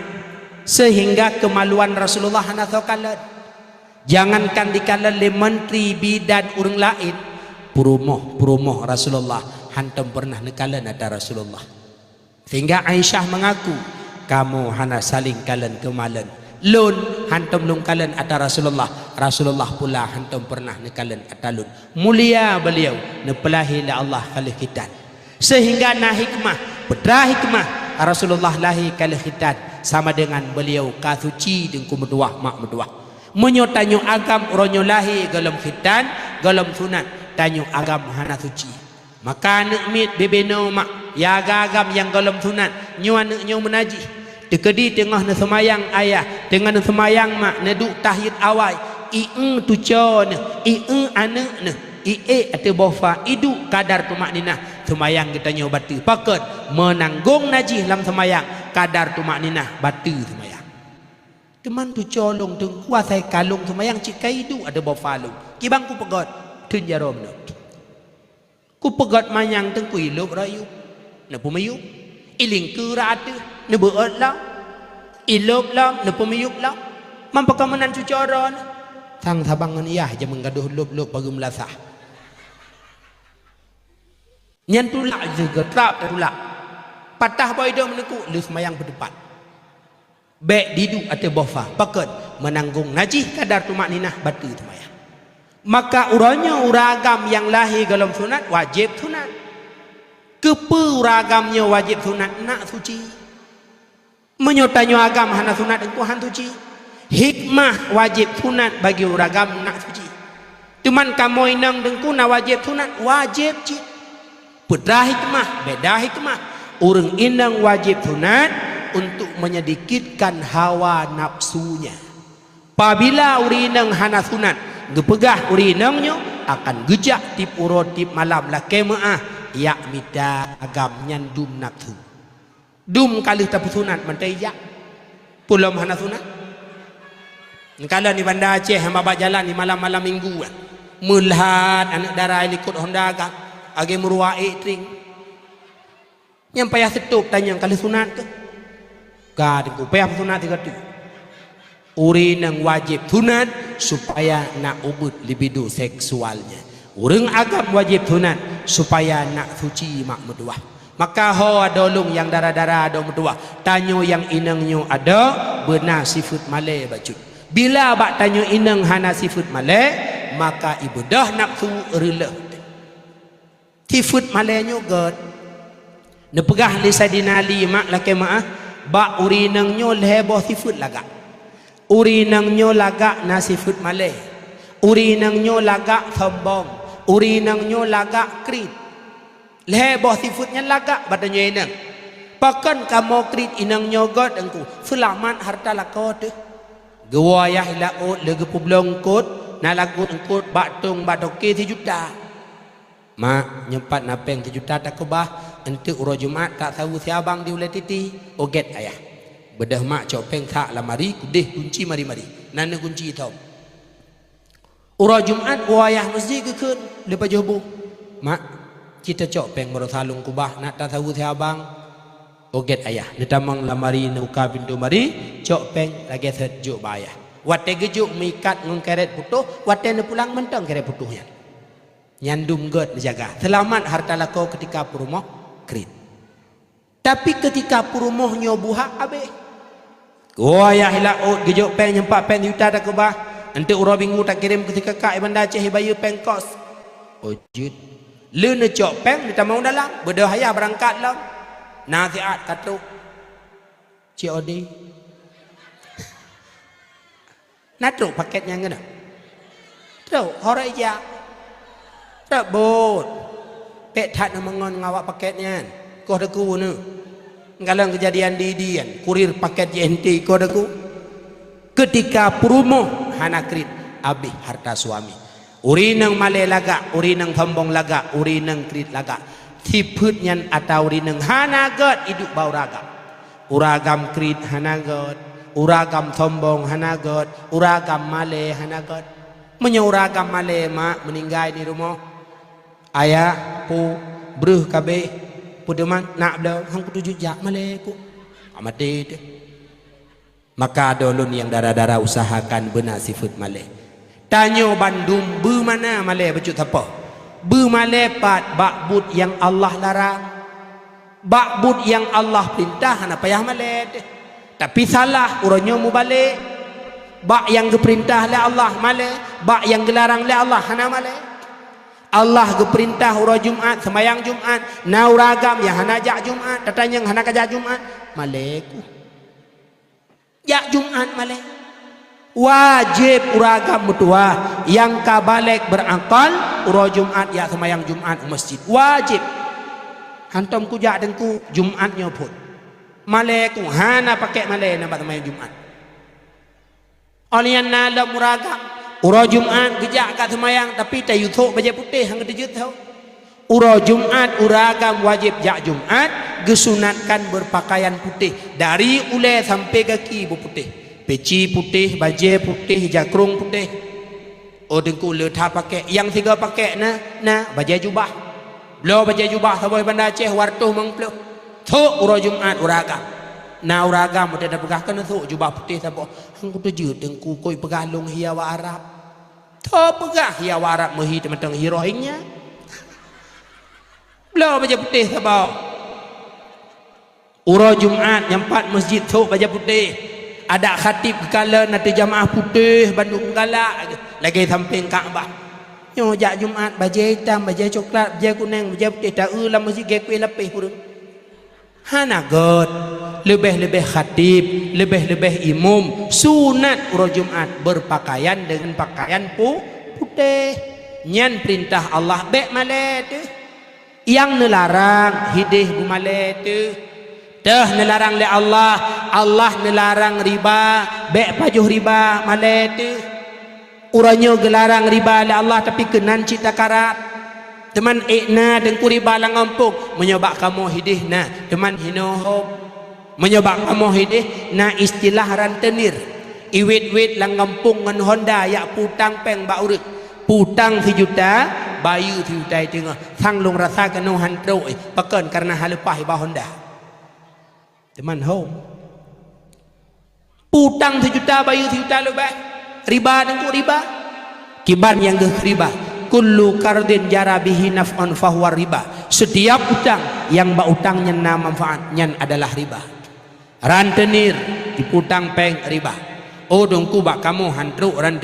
sehingga keumaluan Rasulullah hana soe kalon. Jangankan dikalon lé menteri, bidan, ureuëng laén, peurumoh-peurumoh Rasulullah hantom peureunah neukalon ata Rasulullah. Sehingga Aisyah mengaku, "Kamoe hana saléng kalon keumalon. Lôn hantom lôn kalon ata Rasulullah, Rasulullah pula hantom peureunah neukalon ata lôn." Mulia beliau, neupeulahé lé Allah ka lheueh khitan. Sehingga na hikmah, peue teuma hikmah Rasulullah lahé ka lheueh khitan, sama dengan beliau ka suci teungku meutuah, mak meutuah. Meunyoe tanyoe agam uroe nyoe lahé gohlom khitan, gohlom sunat, tanyoe agam hana suci. Maka aneuëk miet bubena mak, ya agam nyang gohlom sunat, nyoe aneuëk nyoe meunajih. Teukeudi teungoh neuseumayang ayah, teungoh neuseumayang mak, neuduek tahyet awai, ié tuco neuh, ié aneuëk neuh, ié ateueh boh fa, iduek kadar tumakninah, seumayang geutanyoe bateue. Pakon? Meunanggong najih lam seumayang, kadar tumakninah bateue seumayang. Teuma tuco lôn teungku asai ka lôn seumayang cit ka iduek ateueh boh fa lôn. Kiban kupeugét, theun jaroe meunan. Kupeugét manyang teungku ilôb rot yup, neupeumiyup. Ilingkeue rot ateueh, neubeuôt lom. Ilôb lom, neupeumiyup lom. Man pakon meunan cuco droeneuh? Sang sabang ngon yah jameun gadôh lôb-lôb bagoe meulasah. Nyan tulak jeuet geutrap tatulak. Patah boh idong meuneukuk, lheueh seumayang peuteupat. Bék diduek ateueh boh fa. Pakon? Meunanggong najih kadar tumakninah bateue seumayang. Maka uroe nyoe ureuëng agam nyang lahé gohlom sunat, wajéb sunat. Keupeue ureuëng agam nyoe wajéb sunat? Nak suci. Meunyoe tanyoe agam hana sunat teungku, han suci. Hikmah wajéb sunat bagi ureuëng agam nak suci. Teuma kamoe inong teungku na wajéb sunat, wajéb cit. Peue teuma hikmah, beda hikmah. Ureuëng inong wajéb sunat untuk menyedikitkan hawa nafsunya. Pabila ureuëng inong hana sunat, geupeugah ureuëng inong nyoe akan geujak tieb uroe tieb malam lakée meuáh, jak mita agam nyan dum nafsu. Dum ka lheueh tapeusunat mantong ijak. Peue lom hana sunat? Neukalon di Banda Aceh, hamba bak jalan di malam-malam minggu, meulhat aneuëk dara likot honda agam, lagée meuruwa ék tring. Nyang payah seutôb tanyong ka lheueh sunat keuh? Ka teungku, payah peusunat sigoe teuk. Ureuëng inong wajéb sunat supaya na ubeuet libido seksualnya. Ureuëng agam wajéb sunat supaya na suci mak meutuwah. Maka ho adoe lôn nyang dara-dara adoe meutuwah, tanyoe nyang inong nyoe adoe beuna sifeuet malée bacut. Bila bak tanyoe inong hana sifeuet malée, maka ibeudôh nafsu reulôh. Sifeuet malée nyoe gét. Neupeugah lé Saidina Ali mak lakée meuáh, bak ureuëng inong nyoe lhée boh sifeuet lagak. Ureuëng inong nyoe lagak na sifeuet malée. Ureuëng inong nyoe lagak sombong. Ureuëng inong nyoe lagak kriet. Lhée boh sifeuet nyan lagak bak tanyoe inong. Pakon kamoe kriet inong nyoe göt, Teungku? Seulamat hareuta lakoe teuh. Geuwoe ayah i laôt, lé geupeubloe eungkôt, na lagot eungkôt bak tong bak toke sijuta. "Mak, nyoe pat na péng sijuta takeubah, eunteuk uroe Jumat tasaweue si abang di ulée titi." "Oh, gét, Ayah." Beudôh mak cok péng sak lamari, keudeh gunci mari-mari. Na neuh gunci thom. Uroe Jumat woe ayah meuseujid geukheun, lé pajoh boh. "Mak, ci tacok péng baroesa lôn keubah, nak tasaweue si abang." "Oh, gét, Ayah." Neutamong lamari, neubuka pintoe mari, cok péng lagée sét jok bak ayah. Watée geujok meuikat ngon karét putôh, watée neupulang mantong karét putôh nyan. Nyan dum göt neujaga. Seulamat hareuta lakoe keutika peurumoh kriet. Tapi keutika peurumoh nyoe buhak, abéh. Woe ayah i laôt, geujok péng nyoe pat péng sijuta takeubah. Eunteuk uroe Minggu takirém keu si kakak i Banda Aceh ibayeue péng kos. Oh, jeuet. Lé neucok péng neutamong dalam, beudôh ayah beurangkat lom. Na siat ka trok. C O D. Na trok pakét nyan keunoe? Trok, horok ija. Trok bot. Pék that na meungon ngon awak pakét nyan. Koh Teungku neuh. Galeng keujadian di Dien, kurir pakét J N T, koh Teungku. Keutika peurumoh hana kriet, abéh hareuta suami. Ureueng inong malée lagak, ureueng inong sombong lagak, ureueng inong kriet lagak. Sifeuet nyan ata ureueng inong hana göt idup bak ureueng agam. Ureueng agam kriet hana göt, ureueng agam sombong hana göt, ureueng agam malée hana göt. Meunyoe ureueng agam malée, mak, meuninggai di rumoh, ayah, pu, breuh kabéh, peudeuman, nak bloe, han kuteujeuet jak malée, ku. Ka maté teuh. Maka adoe lôn nyang dara-dara usahakan beuna sifeuet malée. Tanyoe bandum beumakna malée bacut sapoh. Beumalée pat bak buet nyang Allah larang. Bak buet nyang Allah peurintah hana payah malée teuh. Tapi salah uroe nyoe mubalek. Bak nyang geupeurintah lé Allah malée, bak nyang geularang lé Allah hana malée. Allah geupeurintah uroe Jumat seumayang Jumat, na ureueng agam nyang hana jak Jumat, tatanyong hana ka jak Jumat, malée ku. Jak Jumat malée. Wajéb ureueng agam meutuwah nyang ka balek beurakal uroe Jumat jak seumayang Jumat u meuseujid. Wajéb. Hantom kujak Teungku, Jumat nyoe phon. Malée ku hana pakék malée na bak seumayang Jumat. Óh lheueh nyan na lom ureueng agam, uroe Jumat geujak ka seumayang tapi tayue sôk bajée putéh han geuteujeuet sôk. Uroe Jumat ureueng agam wajéb jak Jumat, geusunatkan beurpakaian putéh, dari ulée sampoe gaki beuputéh. Peci putéh, bajée putéh, jakrong putéh. Oh Teungku, le that pakék, nyang sigoe pakék na, na bajée jubah. Bloe bajée jubah saboh Banda Aceh dua reutôh limong ploh. Sôk uroe Jumat ureueng agam. Na ureueng agam watée tapeugah keuneuk sôk jubah putéh saboh. Han kuteujeuet Teungku, kôi peugah lôn hi awak Arab. Tho peugah hi awak Arab meuhi teumatang hi Rohingya. Bloe bajée putéh saboh. Uroe Jumat nyang pat meuseujid sôk bajée putéh. Adak khatib geukalon ateueh jamaah putéh bandum galak lagée sampéng Ka'bah. Nyoe jak Jumat bajée itam, bajée coklat, bajée kunéng, bajée putéh, ta-eu lam meuseujid gét kueh lapéh ureueng. Hana göt. Leubeh-leubeh khatib, leubeh-leubeh imum, sunat uroe Jumat beurpakaian deungon pakaian pu-, putéh. Nyan peurintah Allah, bék malée teuh. Nyang neularang hideh beumalée teuh. Teuh neularang lé Allah, Allah neularang riba, bék pajoh riba, malée teuh. Uroe nyoe geularang riba lé Allah, tapi keunan cit takarat. Teuma ék na Teungku riba lam gampông, meunyoe bak kamoe hideh na, teuma hinoe hom. Meunyoe bak kamoe hideh na istilah rentenir, iwét-wét lam gampông ngon honda jak peutang péng bak ureueng. Peutang sijuta, bayeue sijuta teungoh. Sang lôn rasa keunoe han trok, eh, pakon, kareuna hana leupah iba honda. Teuma hom. Peutang sijuta, bayeue sijuta leubeh. Riba Teungku, riba. Kiban nyang geuh riba. Kullu qardin jara bihi naf'un fahuwa riba. Setiap utang nyang bak utang nyan na manfaat, nyan adalah riba. Rentenir, ipeutang péng, riba. Oh Teungku, bak kamoe han trok rentenir.